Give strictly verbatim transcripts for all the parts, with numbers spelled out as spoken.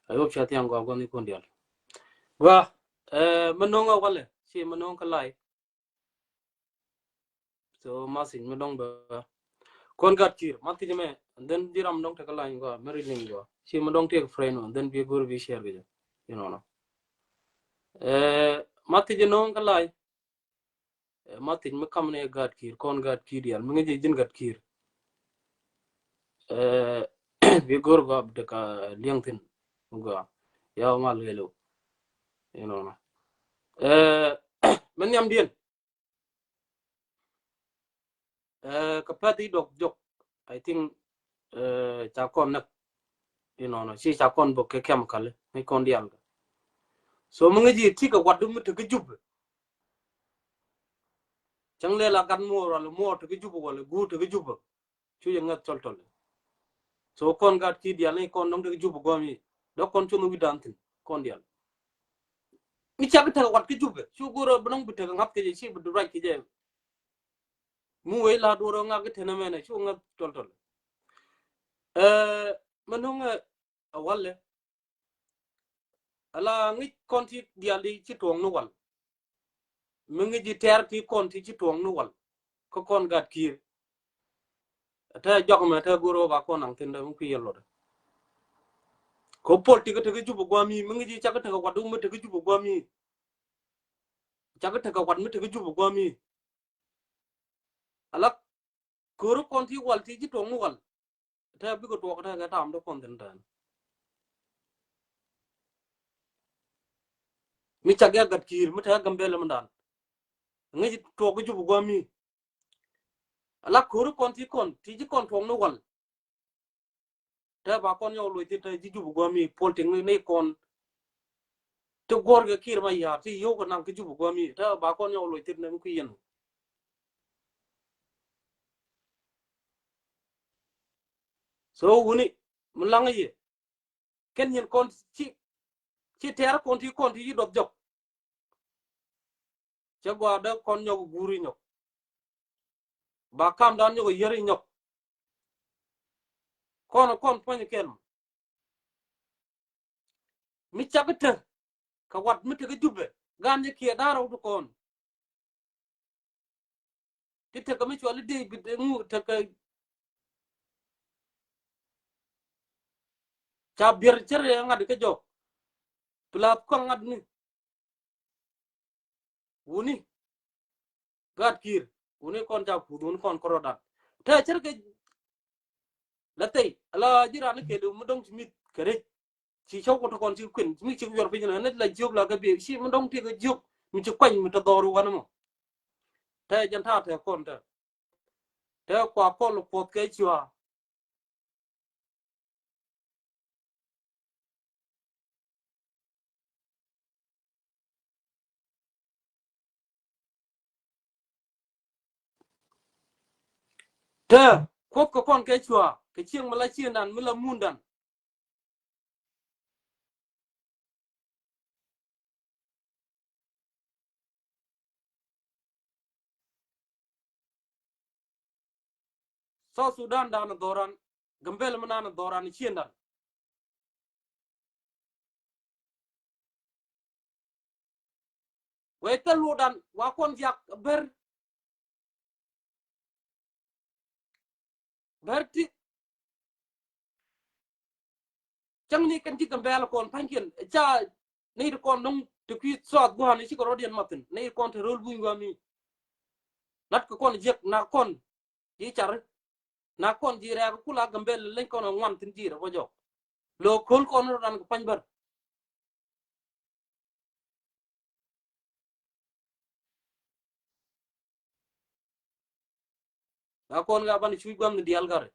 I hope ca thiaŋ gua gua̱n ikun dial. Gua, eh, mi no̱ŋ a walɛ, ci mi no̱ŋ kä lay. So message mi dɔŋ bɛ. Kɔn gat kir, message mɛ, and then jiram dɔŋ tekɛ lay gua, mi ri liŋ gua. Ci mi dɔŋ tekɛ friend, and then bi go̱r bi share kɛ jɛ. You know, no. Eh, message no̱ŋ kä lay. Eh, message mi kam ni gat kir, kɔn gat kir dial, mi ŋi̱ci ji̱n gat kir. Eh, bi go̱r gua bi tekɛ liɛŋ thin. Gua. Ya mal gɛlo. You know, no. Eh, mi nhiam diɛn. Eh, kä pɛth i̱ dɔk jɔk, I think, eh, ca kɔn näk. You know, no, ci ca kɔn bok kɛ chemical, ni kɔn dial. So mi ŋi̱ci ti kɛ wat du mi te kä Jubɛ. Cäŋ lɛ la gat muɔɔr wala muɔɔr te kä Jubɛ wala guur te kä Jubɛ. Cu yɛ ŋäth tɔl tɔl. So kɔn gat ki dial ni kɔn dɔŋ te kä Jubɛ guam i̱. Dɔk kɔn cu ni wi̱dan thin, kɔn dial. Mi cak tekɛ wat kä Jubɛ. Cu go̱r bi dɔŋ bi tekɛ ŋa̱th kɛ jɛ, ci bi du ruac kɛ jɛ. Mi wee la duɔr ŋak kɛ tenɛ mɛnɛ, cu ŋäth tɔl tɔl. Eh, mi no̱ŋ, eh, a walɛ. Ala ŋi̱c kɔn ti diali ci tuɔŋ ni wal. Mi ŋi̱c ji̱ tɛr ti kɔn ti ci tuɔŋ ni wal. Kä kɔn gat kir. Te jɔk mɛ te go̱r ba kɔn naŋ thin dɛ mi kui̱ yɛ lot. Ko pol ti kä te kä Jubɛ guam i̱, mi ŋi̱c ji̱ cak tekɛ wat du mi te kä Jubɛ guam i̱. Cak tekɛ wat mi te kä Jubɛ guam i̱. Ala ko̱ri kɔn ti wal ti ji̱ tuɔŋ ni wal. Te bikɛ tuɔk te kɛ tam te kɔn thin tɛn. Mi cak ya gat kir mi te Gambɛl mi dan. Ŋi̱c tuɔk kä Jubɛ guam i̱. Ala ko̱ri kɔn ti kɔn ti ji̱ kɔn tuɔŋ ni wal. Te ba kɔn nyɔk loc thin te ji̱ Jubɛ guam i̱ pol ti ŋi̱c ni kɔn. Ti guɔ̱r kɛ kir ma ya̱a̱ ti yio̱w kɛ naŋ kä Jubɛ guam i̱. Te ba kɔn nyɔk loc thin ni mi kui̱ yɛn. So wuni mi laŋ yɛ. Kɛn nyin kɔn ci, ci tɛr kɔn ti kɔn ti yi dɔth jɔk. Cɛ gua dee kɔn nyɔk guuri nyɔk. Ba kam dan nyɔk yieri nyɔk. Kɔn kɔn puɔ̱ny kɛn. Mi cak te. Ka wat mi te kä Jubɛ. Gan nyɛ kiɛ dan rɔw ti kɔn. Ti tekɛ mi cuali David ŋu tekɛ ca biɛr cär yɛ ŋa̱t kä jɔk. Pla kɔn ŋa̱t ni. Wuni. Gat kir. Wuni kɔn ca kuth wuni kɔn kɔrɔ dat. Te cär kɛ la thɛy ala ji̱ ran ni kɛ mi dɔŋ ci mi̱th kɛ rec. Ci cɔw kɔ tɔ kɔn ci kuën mi ci yuɔr piny ni la jiök la kɛ biɛ ci mi dɔŋ ti kɛ jiök mi ci kuany mi tɔ dhɔr wanɛ mɔ. Te jɛn ta̱a̱ te kɔn te. Te kua kɔl kuɔth kɛ cua. Te kuoth kɛ kɔn kɛ cua kɛ cieŋ mi la ciëŋdan mi la mundan. South Sudan dan dhɔran, Gambɛl mi nan dhɔran ciëŋdan. Wee thil ludan wa kɔn jiak ber. Ber ti. Cäŋ ni kɛn ci Gambɛl kɔn pa̱nykiɛn ca ni ti kɔn nuŋ ti kui̱ South gua̱a̱n ci kɛ rɔ̱diɛn mathin ni kɔn te ro̱l buny gua̱a̱n mi. Lat kɛ kɔn jiɛk na kɔn ci car. Na kɔn ji̱ rɛɛk kula Gambɛl leny kɔn ŋuan thin ji̱ rɛ bä jɔk. Lo köl kɔn rɔ ran kɛ pa̱ny bär. Na kɔn ga ban cuc guam ni dial gare.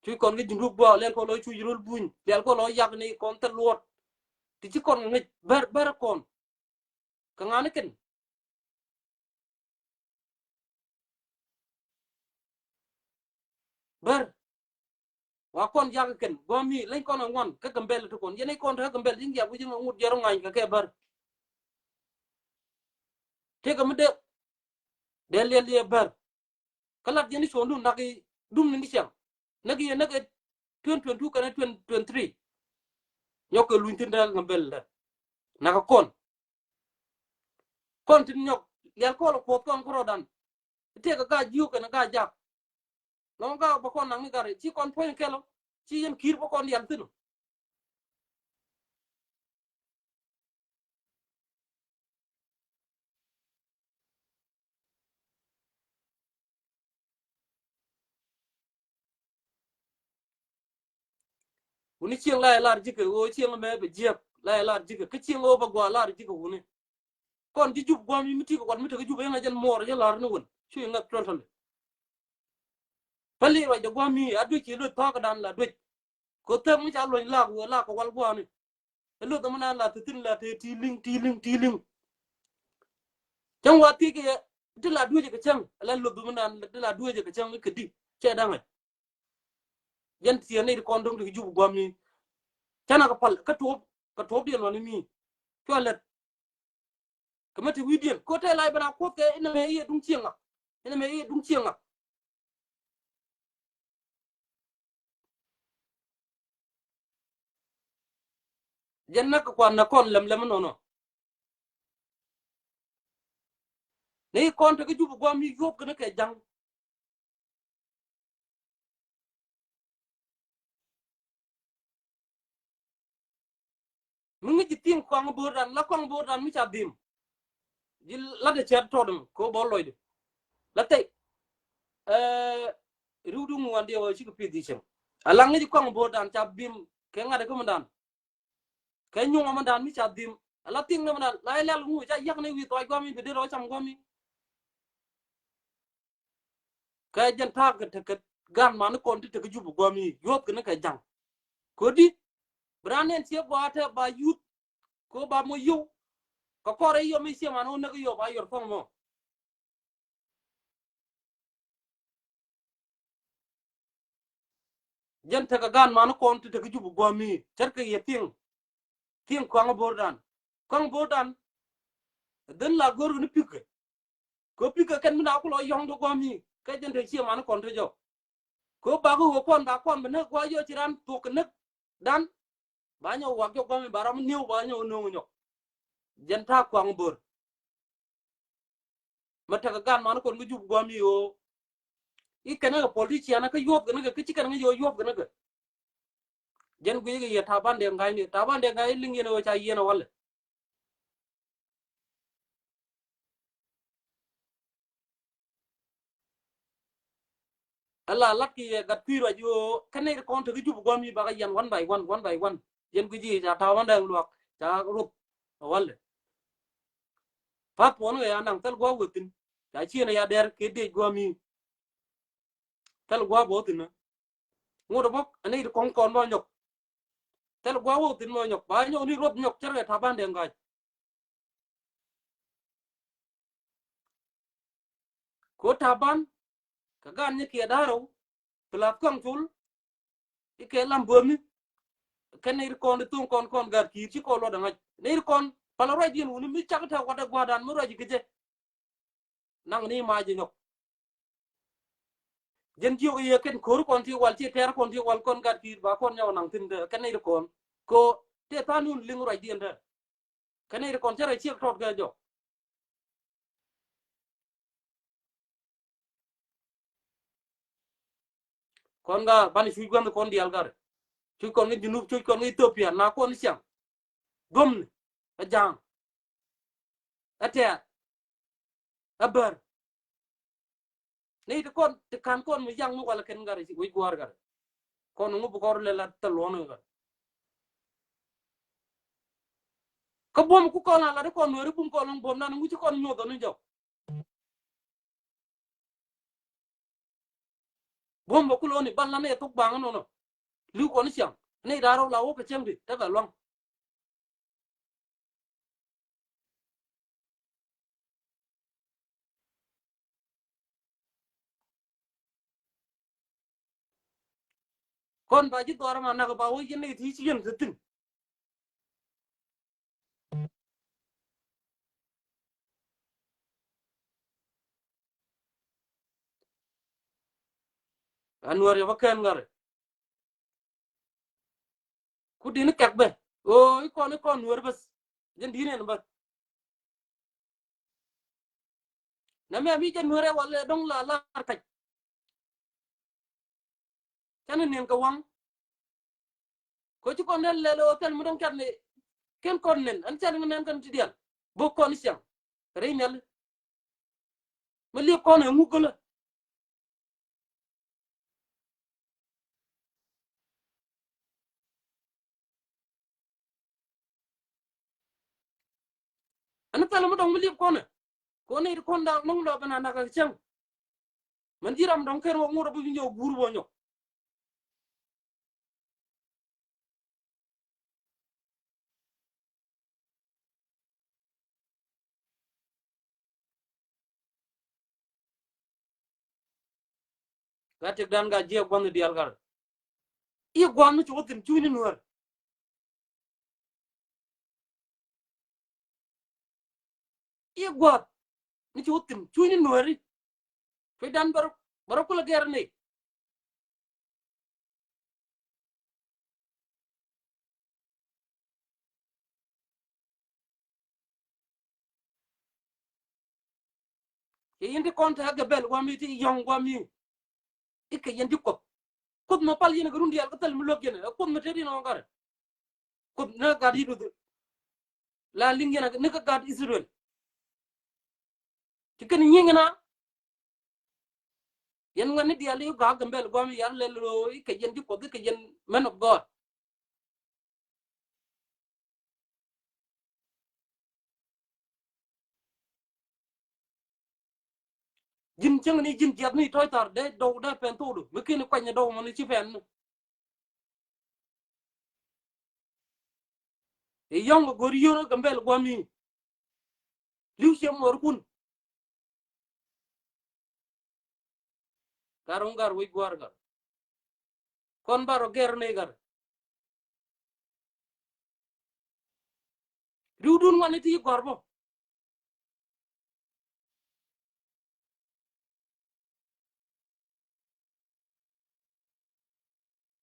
Cuc kɔn kɛ junduk bua lɛl kɔn lɔ cuc rol buny lɛl kɔn lɔ yak ni kɔn thil luɔt. Ti ci kɔn ŋic bär bär kɔn. Kɛ ŋa̱ni kɛn. Bär. Wa kɔn jak kɛn guami leny kɔn a ŋuan kä Gambɛl ti kɔn yɛn kɔn te kä Gambɛl jiŋ jak wi̱c ŋut jɛr ŋuany kɛ kɛ bär. Tëëkɛ mi dee dee liɛl liɛ bär. Kä lat yɛn i̱ cuɔ̱n dun nak i̱ dum ni ni ciaŋ. Näk i̱ yɛ näk i̱ twenty twenty-two kɛnɛ twenty twenty-three. Nyɔk kɛ luny thi̱n te kä Gambɛl dɛ. Nakä kɔn. Kɔn tin nyɔk lial kɔl kuɔth kɔn kärɔɔdan. Tëëkɛ gaa jiök kɛnɛ gaa jak. Lɔŋ gaa bä kɔn naŋ ni gat rɛy ci kɔn puɔ̱ny kɛl ɔ. Ci yɛn ki̱i̱r bä kɔn dial thi̱n ɔ. Wuni cieŋ la ilar jikɛ ɣöö cieŋ mɛ bɛ jiɛk la ilar jikɛ kä cieŋ ɣöö bɛ gua lar jikɛ wuni. Kɔn ji̱ jup guam yi mi ti kɛ kuat mi te kä jup yɛn a jɛn muɔɔr jɛ lar ni wun cu iŋɛ tɔl tɔl. Päli ruac jɛ guam yi a duec ci luth pakä dan la duec. Kɛ thäk mi ca luɔny lak wee lak kɛ wal gua̱a̱ni. Ɛ luth ɛmɛ nan la thi̱thi̱n la te ti liŋ ti liŋ ti liŋ. Cäŋ wa thiec kɛ yɛ ti la duec kɛ cäŋ la luth ɛmɛ nan ti la duec kɛ cäŋ kɛ di cɛ daŋ ɛ. Jɛn thiee ni ti kɔn do̱ŋ ti kɛ jup guam ni. Canɛ kɛ pal kä tuɔp kä tuɔp diɛn wani mi. Cua lɛt. Kɛ mɛ ti wi̱i̱diɛn ko tɛ la i̱ bɛn a kuoth kɛ inɛ mɛ i̱ duŋ cieŋ ŋak. Inɛ mɛ i̱ duŋ cieŋ ŋak. Jɛn nak kɛ kuan na kɔn lɛm lɛm nɔnɔ. Ni kɔn te kä jup guam i̱ yuɔp kɛ ni kɛ jaŋ. Mi ŋi̱ci thi̱i̱ŋ kɔaŋ bo̱o̱r dan la kɔaŋ bo̱o̱r dan mi ca dhim. Ji̱ la de cɛt tɔt mi ko bɔ lɔcdɛ. La thɛy. Riwdu ŋuan diɛ wä cikɛ pi̱th i̱ cieŋ. A la ŋi̱ci kɔaŋ bo̱o̱r dan ca dhim kɛ ŋa̱t kä mi dan. Kɛ nyuŋ mi dan mi ca dhim a la thi̱i̱ŋ ni mi dan la ilɛl ŋu ca yak ni wi̱i̱ thuac guami bi dee rɔ cam guami. Kɛ jɛn ta̱a̱ kɛ tekɛ gan mani kɔn ti tekɛ jup guami yuɔth kɛ ni kɛ jaŋ. Kodi bi ran nɛn ciek gua tɛ ba yuth. Ko ba mo yow kɛ kɔrɛ yɔ mi cie mani wä näk yɔ ba yɔr thɔŋ mɔ. Jɛn tekɛ gan mani kɔn ti tekɛ jup guami cɛr kɛ yɛ thiŋ. Thiŋ kɔaŋ bo̱o̱r dan kɔaŋ bo̱o̱r dan. Dhin la go̱r ni pikɛ. Kɛ pikɛ kɛn mi na kulɔ yɔŋ ti guami kɛ jɛn te cie mani kɔn ti jɔ. Kɛ bak wä kɔn ba kɔn bi näk gua yɔ ci ran thuɔk kɛ näk dan. Ba nyɔ wak jɔ guami ba ram niw ba nyɔ no̱o̱ŋ nyɔk. Jɛn ta̱a̱ kɔaŋ bo̱o̱r. Mɛ tekɛ gan mani kɔn kä jup guami o. I̱ kɛn kɛ politician kä yuɔp kɛn kɛ kä ci kɛn kä yɔ yuɔp kɛn kɛ. Jɛn guic kɛ yɛ Taban Deng Gai ni Taban Deng Gai liŋ yɛn ɣöö ca yɛn ɛ walɛ. Ala lat ki yɛ gat kui̱ ruac ɣöö kɛn nɛy ti kɔn te kä jup guam yi bakä yɛn one by one one by one. Jɛn guic yi ca Taban Deng luak ca ruth ɛ walɛ. Path puɔn kɛ ya naŋ thil gua̱a̱ wethin ca ciën ya dɛr kɛ dec guam yi. Thil gua̱a̱ bä wä thi̱n ŋot bä ani ti kɔŋ kɔn bä nyɔk. Thil gua̱a̱ wä thi̱n bä nyɔk ba nyɔk ni ruɔth nyɔk cär kɛ Taban Deng Gai. Ko Taban kɛ gan ni kiɛ da̱rɛw. Pilath kɔŋ cul. Ikɛ lam böömi. Kɛn ni ti kɔn ti thuŋ kɔn kɔn gat ki̱i̱r ci kɔn luɔt aŋac ni ti kɔn pal ruac diɛn wuni mi cak tɛ wat ɛ gua̱a̱dan mi ruac ikä jɛ. Naŋ ni mac inyɔk. Jɛn jiök iye kɛn ko̱r kɔn ti wal ci tɛr kɔn ti wal kɔn gat ki̱i̱t ba kɔn nyɔk naŋ thi̱n kɛ kɛn nɛy ti kɔn ko tɛ tha̱a̱n nun liŋ ruacdiɛn tɛ. Kɛn nɛy ti kɔn cä rɛ ciek tɔt kɛ jɔ. Kɔn ga ban cuc gua̱n kɔn dial gar. Cuc kɔn ni Junub cuc kɔn ni Ethiopia na kɔn ciaŋ. Gomni a jaŋ. A tɛɛr a bär. Ni ti kɔn ti kan kɔn mi yaŋ mi wala kɛn gar wec guar gar. Kɔn ŋu bi kɔr lɛ la thil luɔn gar. Kä buɔm ku kɔn a la di kɔn nuɛri bum kɔn lɔŋ buɔm nan ŋu ci kɔn nyuɔth ɔni jɔk. Buɔm bä kuloni ban la nɛ thok baŋ nɔnɔ. Liw kɔn cäŋ ni da̱rä la wä kɛ cäŋ di tekɛ luaŋ. Kɔn ba ji̱ dhɔr ma nak ba wä yɛn ni ti ci yɛn ti thin. Anuɔr yɛ bä kɛn ŋa̱rɛ. Ku din kɛk bɛ. Ɣöö i̱ kɔn, i̱ kɔn Nuäär bäth. Jɛn di̱t nɛn bäth. Nɛmɛ mi jɛ Nuäärɛ walɛ dɔ̱ŋ la lar kac. Canɛ ni̱n kɛ waŋ. Kɛ ci kɔn dee lɛl ɣöö thil mi dɔ̱ŋ canɛ kɛn kɔn nɛn, ɛn canɛ nɛn kɛn ti diaal. Bok kɔn ciaŋ. Rɛy nhial. Mi liep kɔn ɛ ŋuk gölä. Ɛn thilɛ mi dɔ̱ŋ mi liep kɔn ɛ. Kɔn ɛ ti kɔn da̱a̱k nɔŋ lɔ ben a nak a cäŋ. Mɛn ji̱ ram dɔ̱ŋ kɛn wä ŋot a bi nyɔk guur wä nyɔk. Ka tëkdan ka jiɛ gua̱n diaal kar. I̱ gua̱n mi ci wä thi̱n cuy ni Nuäär. I̱ gua̱a̱th ni ci wä thi̱n cuy ni Nuääri. Cuy dan bɛ rɔ, bɛ rɔ kulɛ gɛr ni. Kɛ yɛn ti kɔn te a Gambɛl guami ti yɔ̱ŋ guami. I̱ kɛ yɛn ti Kuoth. Kuoth mɛ pal yɛn kɛ run diaal kä thil mi luäk yɛn ɛ Kuoth mɛ te rin ɔŋ karɛ. Kuoth ni gat Yithuth. La liŋ yɛn ni kä gat Israel. Ci kɛn nyiŋ na. Yɛn ŋuɛn ni diaal i̱ gak Gambɛl guami yar lɛl ro i̱ kɛ yɛn ti Kuoth i̱ kɛ yɛn man of God. Ji̱n cäŋ ni ji̱n jiath ni tɔ̱c thar dee dɔw dee pɛn thokdu mi kini kuany dɔw mɔ ni ci pɛn ni. I̱ yɔ̱ŋ go̱r yio̱n Gambɛl guami. Li̱w ciɛ muɔrkun. Gar wä gar wec gua̱r gar. Kɔn bar rɔ gɛr ni gar. Riwdun ŋuan ni ti gɔr bä.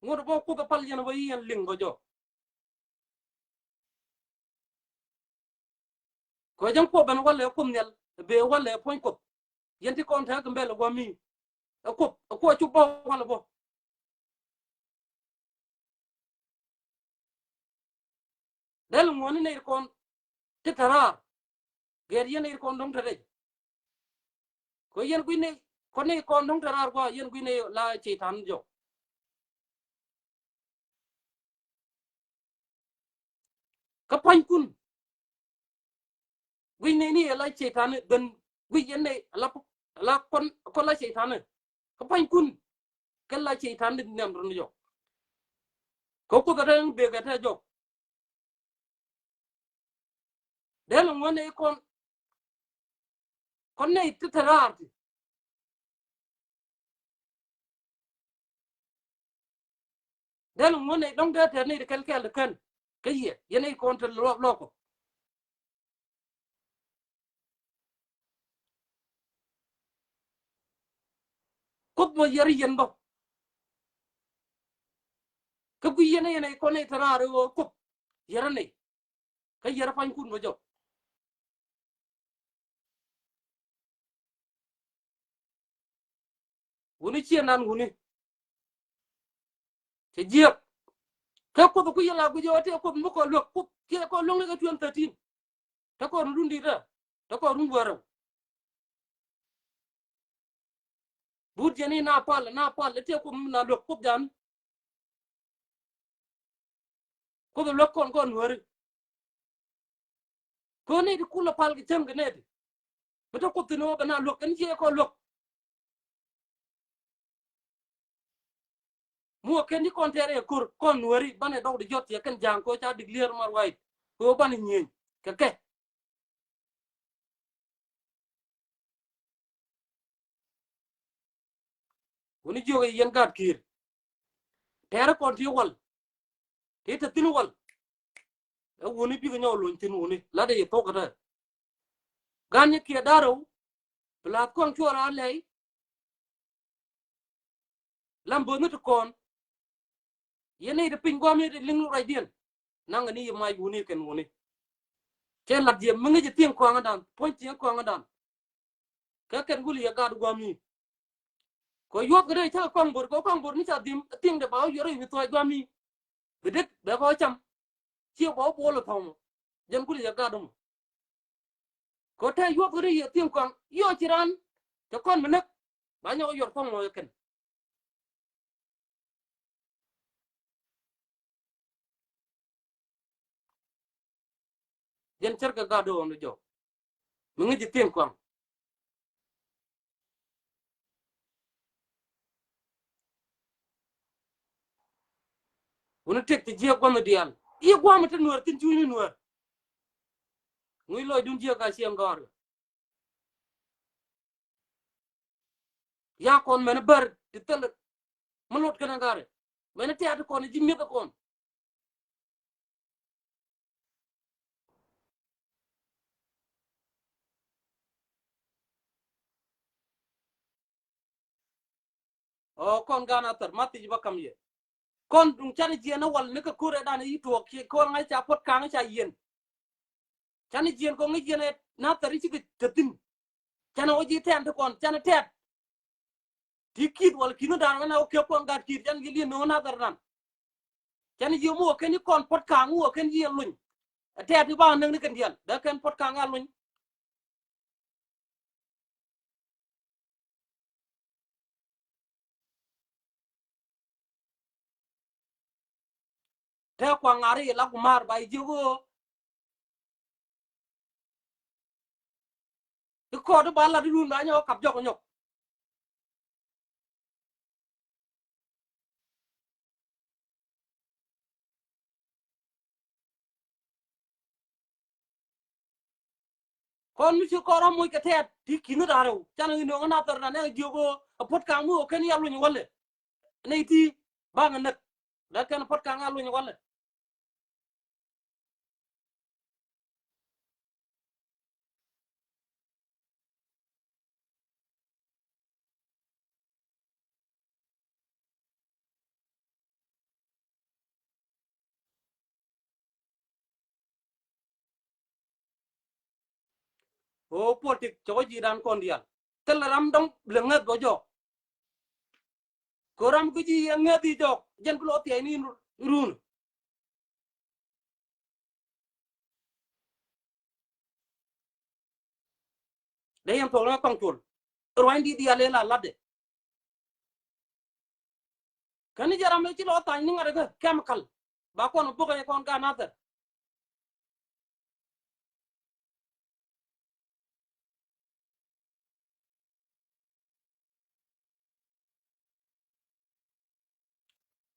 Ŋot bä Kuoth ɛ pal yɛn bä i̱ yɛn liŋ bä jɔ. Kɛ jɛn Kuoth ben walɛ Kuoth nhial, ben walɛ puɔ̱ny Kuoth. Yɛn ti kɔn te Gambɛl guami. Ɛ Kuoth, ɛ Kuoth cu bä walɛ bä. Dɛl ŋuɔ̱ni nɛy kɔn ti te raar. Gɛr yɛn nɛy kɔn dɔ̱ŋ te rɛc. Kɛ yɛn gui̱n nɛy kɔn nɛy kɔn dɔ̱ŋ te raar gua yɛn gui̱n nɛy la Cɛy-tan jɔk. Kä pua̱nykun. Guic nɛy ni ɛ la Cɛy-tani ben guic yɛn nɛy ala, ala kɔn, kɔn la Cɛy-tani. Kä pua̱nykun. Kɛ la Cɛy-tani nɛm run jɔk. Kä Kuoth a te bek a te jɔk. Dee lɛ ŋuɔ̱n nɛy kɔn. Kɔn nɛy ti te raar ti. Dee lɛ ŋuɔ̱n nɛy dɔ̱ŋ dee tɛr nɛy ti kɛl kɛl ti kän. Kä yɛ, yɛn nɛy kɔn te lɔk lɔk kɔ. Kuoth mɔ yɛr yɛn bä. Kä guic yɛn nɛy kɔn nɛy te raar ɛ ɣöö Kuoth yɛr nɛy. Kä yɛr pua̱nykun bä jɔk. Wuni ciɛ nan wuni. Cɛ jiɛk. Kä Kuoth ku yɛ la guic ɛ ɣöö tëë Kuoth mi kɔ luäk Kuoth kiɛ kɔ luäk ni kɛ twenty thirteen. Te kɔ run di̱t ɛ. Te kɔ run wäl rɛw. But jɛn i̱ na pal, na pal, tëë Kuoth mi na luäk Kuoth jan. Kuoth luäk kɔn kɔn Nuääri. Kɔn nɛy ti kulɛ pal kɛ cäŋ kɛ nɛy ti. Mi te Kuoth thi̱n ɣöö bɛ na luäk, kɛn ciɛ kɔn luäk. Mi wä kɛn ti kɔn tɛɛr ɛ ko̱r, kɔn Nuääri, banɛ dɔk di jɔt yɛ kɛn ja̱a̱ŋ kɛ ɣöö ca declare human right. Kɛ ɣöö banɛ nyieny kɛ kɛ. Wuni jiök i̱ yɛn gaat ki̱i̱r. Tɛɛrɛ kɔn ti wal. Ti te thi̱n wal. Ɛ wuni bikɛ nyɔk luny thi̱n wuni. Latdɛ yɛ thok kɛ tɛ. Gan nyɛ kiɛ da̱rɛw. Bi la̱th kɔn cuɔr a lɛy. Lam bo̱thni ti kɔn. Yɛn nɛy ti piny gua̱a̱m ni ti liŋ ruacdiɛn. Naŋ ni yɛ mac wuni kɛn wuni. Cɛ lat yɛ mi ŋäc yɛ thieŋ kɔaŋädan, puɔ̱ny thieŋ kɔaŋädan. Kɛ kɛn gul yɛ gat guami. Kɛ yuɔth kɛ dee cä kɔaŋ bor, kɛ kɔaŋ bor ni ca dhim thieŋ dee ba wä yuɔr i̱ bi thuɔc guami. Bi dek bɛ kɔ cam. Ciɛ bɔ bol thɔmɔ. Jɛn kuli jɛ gat dɔmɔ. Kɔ tɛ yuɔth ri yɛ thieŋ kɔaŋ yɔ ci ran. Cɛ kɔn mi näk. Ba nyɔk yuɔr thɔmɔ yɛ kɛn. Jɛn cär kɛ gat dɔmɔ jɔ. Mi ŋäc ji̱ thieŋ kɔaŋ. Wuni tëk ti jiɛk gua̱n diaal. I̱ gua̱n mi te nuäär thin cuuni nuäär. Ŋui̱ lɔcdun jiɛk a cieŋ gɔ̱r. Ya kɔn mɛn bär ti thil. Mi lot kɛn a gari. Mɛn tiat kɔn ji̱ mi̱eth kɔn. Ɔ kɔn gan a thär ma thiec ba kam yɛ. Kɔn duŋ canɛ jiɛn a wal ni kɛ ko̱r ɛ dan i̱ tuɔɔk ci kɔn ŋa̱c ca puɔt ka̱ŋ ca yiɛn. Canɛ jiɛn kɔn ŋäc yɛn ɛ na thär i̱ cikɛ te thi̱n. Canɛ wä ji̱ tɛn ti kɔn canɛ tɛt. Ti ki̱th wal ki̱n dan ɣän a wä kiɛ kɔn gat ki̱th canɛ ji̱ li̱n no̱o̱ŋ na thär dan. Canɛ ji̱ mi wä ken i̱ kɔn puɔt ka̱ŋ wä ken ji̱ yɛn luny. Ɛ tɛt i̱ ba näk ni kɛn diaal bɛ kɛn puɔt ka̱ŋ a luny. Tɛ kua ŋari la kumar ba ijigo. Ikɔɔd ba la di run ba nyɔ kap jɔk nyɔk. Kɔn mi ci kɔn rɔ moc kɛ tɛt ti ki̱n ri da̱rɛw canɛ ɣin ɣä na thɔr na nɛ jiök ɣä a puɔt ka̱ŋ mi ɣä kɛn ya luny walɛ. Nɛ iti baŋ näk. Lɛ kɛn puɔt ka̱ŋ a luny walɛ. Ɣöö puɔtik cɔk ji̱ dan kɔn diaal. Thilɛ ram dɔ̱ŋ lɛ ŋäth bä jɔk. Kɛ ram kä ji̱ yɛ ŋäth i̱ jɔk jɛn bi lɔ thia̱cni run. Dee yɛn thuɔk ni kä Kɔaŋ Col. Ruany di̱t diaal ëë la latdɛ. Käni jɛ ram ëë ci lɔ thany ni ŋa̱t kä chemical. Ba kɔn buk ɛ kɔn gan nathɛr.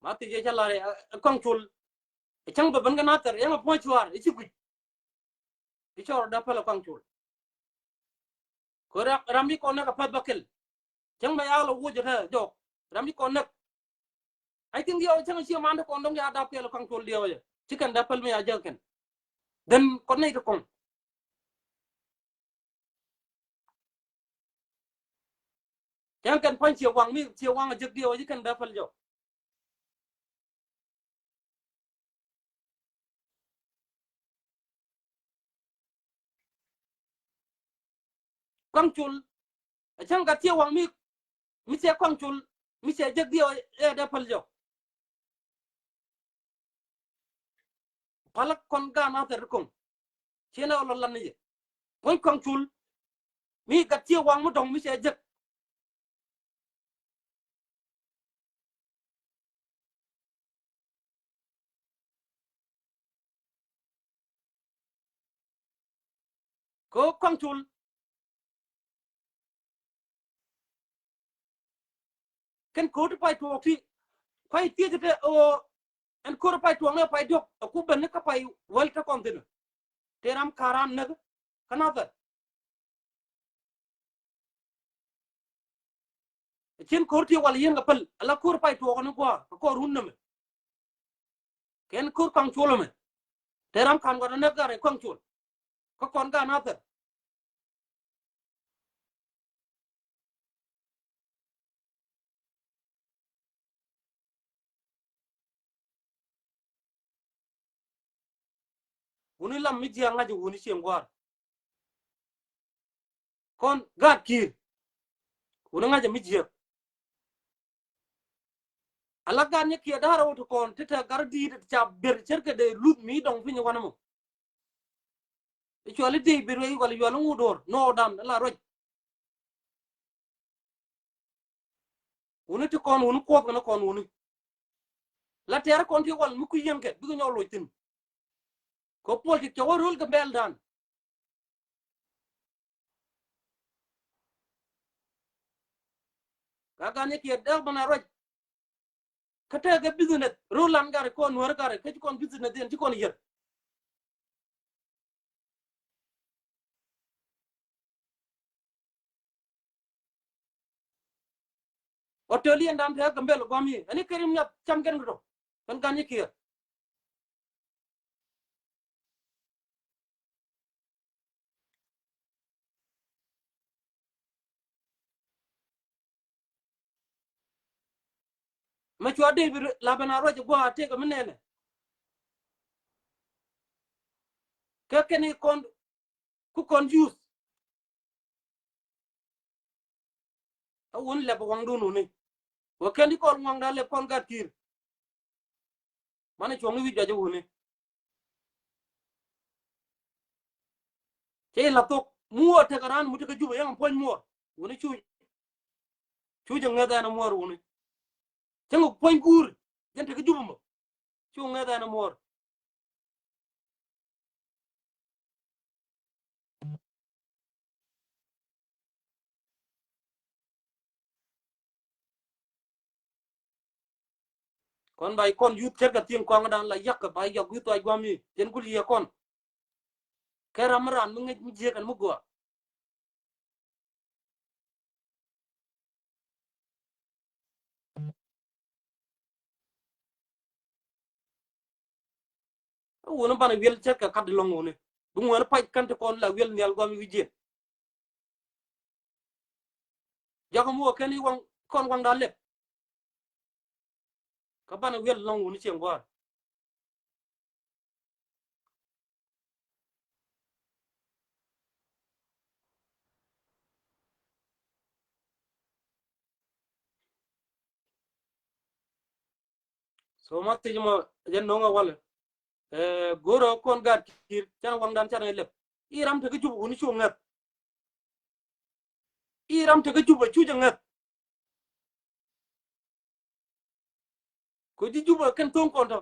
Ma thiec ɛ cä lar ɛ Kɔaŋ Col. Ɛ cäŋ bɛ ben kɛ nathɛr yɛn a puɔ̱ny cuaar ɛ ci guic. I̱ cɔr dee päl ɛ Kɔaŋ Col. Kɛ ram, ram i̱ kɔn näk a päth bä kɛl. Cäŋ bɛ ya̱a̱k lɛ wuɔc ɛ tɛ jɔk. Ram i̱ kɔn näk. I think diɛw cäŋ cie man te kɔn dɔ̱ŋ ya dap kɛl ɛ Kɔaŋ Col diɛw yɛ. Ci kɛn dee päl mi ya jäk kɛn. Then kɔn nɛy te kɔŋ. Cäŋ kɛn pa̱ny cie waŋ mi cie waŋ a jek diɛw a ji̱ kɛn dee päl jɔk. Kɔaŋ Col. A cäŋ ka cie waŋ mi mi cie Kɔaŋ Col mi cie jek diɛw ɛ dee päl jɔk. Palä kɔn gan a thɛr koŋ. Ciɛ nɛ ɣä lɔ lan ni yɛ. Puɔ̱ny Kɔaŋ Col. Mi gat cie waŋ mi dɔ̱ŋ mi cie jek. Kɛ ɣöö Kɔaŋ Col. Kɛn ko̱r ti pay tuɔɔk ti. Pay thiec te ɣöö ɛn ko̱r pay tuɔɔk ni pay diɔ̱k ɛ ku ben ni kä pay wäl te kɔn thi̱n. Te ram ka̱ran näk kä nathɛr. Cin ko̱r ti wal yien kɛ päl ala ko̱r pay tuɔɔk ni gua̱a̱ kɛ kɔr run nɛmɛ. Kɛn ko̱r Kɔaŋ Col ɛmɛ. Te ram ka̱n gua̱n anäk gar ɛ Kɔaŋ Col. Kä kɔn gan nathɛr. Wuni lam mi jiɛk ŋa̱c wuni cieŋ gua̱a̱r. Kɔn gaat ki̱i̱r. Wuni ŋa̱c mi jiɛk. Ala gaat nyɛ kiɛ da̱r wä ti kɔn ti tɛ gar di̱i̱t ca ber cärkɛ dee luth mi dɔŋ piny wanɛ mɔ. I̱ cuali dee ber wee i̱ wala yuali ŋut do̱r nɔɔdan ala ruac. Wuni ti kɔn wuni kuɔth kɛn kɔn wuni. La tɛɛr kɔn ti wal mi kui̱ yɛn kɛ bikɛ nyɔk loc thi̱n. Kɛ puɔl ti cɛ wä röl kɛ bɛl dan. Ka gan yɛ kiɛ dɛk bana ruac. Kä tekɛ business röl lan gari kɔn nuäri gari kä ci kɔn business diɛn ci kɔn yär. Australian dan te Gambel guam yi ani kerim nyat cam gen kito. Kan gan yi kier. Mɛ cua David la ben a ruac gua̱a̱ tek mi nɛnɛ. Kɛ kɛn i̱ kɔn ku confuse. A wun lɛp waŋdun wuni. Wä kɛn di kɔn waŋda lɛp kɔn gat ki̱i̱r. Manɛ cuɔ̱ŋ i̱ wi̱c juac a wuni. Cɛ i̱ la thok muɔɔr tekɛ raan mu tekɛ Jubɛ yɛn puɔ̱ny muɔɔr wuni cuc. Cuc a ŋäth ɛn a muɔɔr wuni. Cäŋ puɔ̱ny guur jɛn tekɛ Jubɛ mɔ. Cu ŋäth ɛn a muɔɔr. Kɔn ba kɔn yuth cɛr kɛ thieŋ kɔŋ dan la yak ba yak yuth wa guam yi cɛn kul yɛ kɔn. Kɛ ram mi ran mi ŋäc mi jiek ɛn mi gua. Wuni banɛ wiɛl cɛ kɛ kat di lɔŋ wuni bi ŋuɛni pac kɛn ti kɔn la wiɛl nhial guam wi̱c jiɛn. Jakä muɔ kɛn i̱ waŋ kɔn waŋda lɛp. Kä banɛ wiɛl lɔŋ wuni cieŋ gua̱a̱r. So ma thiec mɔ jɛ no̱ŋ a walɛ. Ɛ, go̱rɛ kɔn gat ki̱i̱r can waŋdan can ɛ lɛp. I̱ ram tekä Jubɛ wuni cu ŋäth. I̱ ram tekä Jubɛ cu jɛ ŋäth. Kɛ ji̱ Jubɛ kɛn tho̱ŋ kɔn tɔ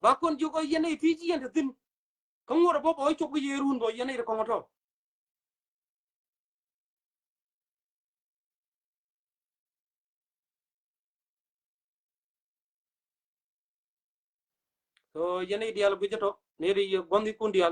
ba kɔn jiök ɔ yɛn i̱ ti ci yɛn te thi̱n. Kä ŋuɔ̱t ɛ bä bä wä cop kä yee run bä yɛn i̱ te kɔŋ tɔ. So yɛn i̱ diaal guic tɔ ni ri gua̱n ikun diaal.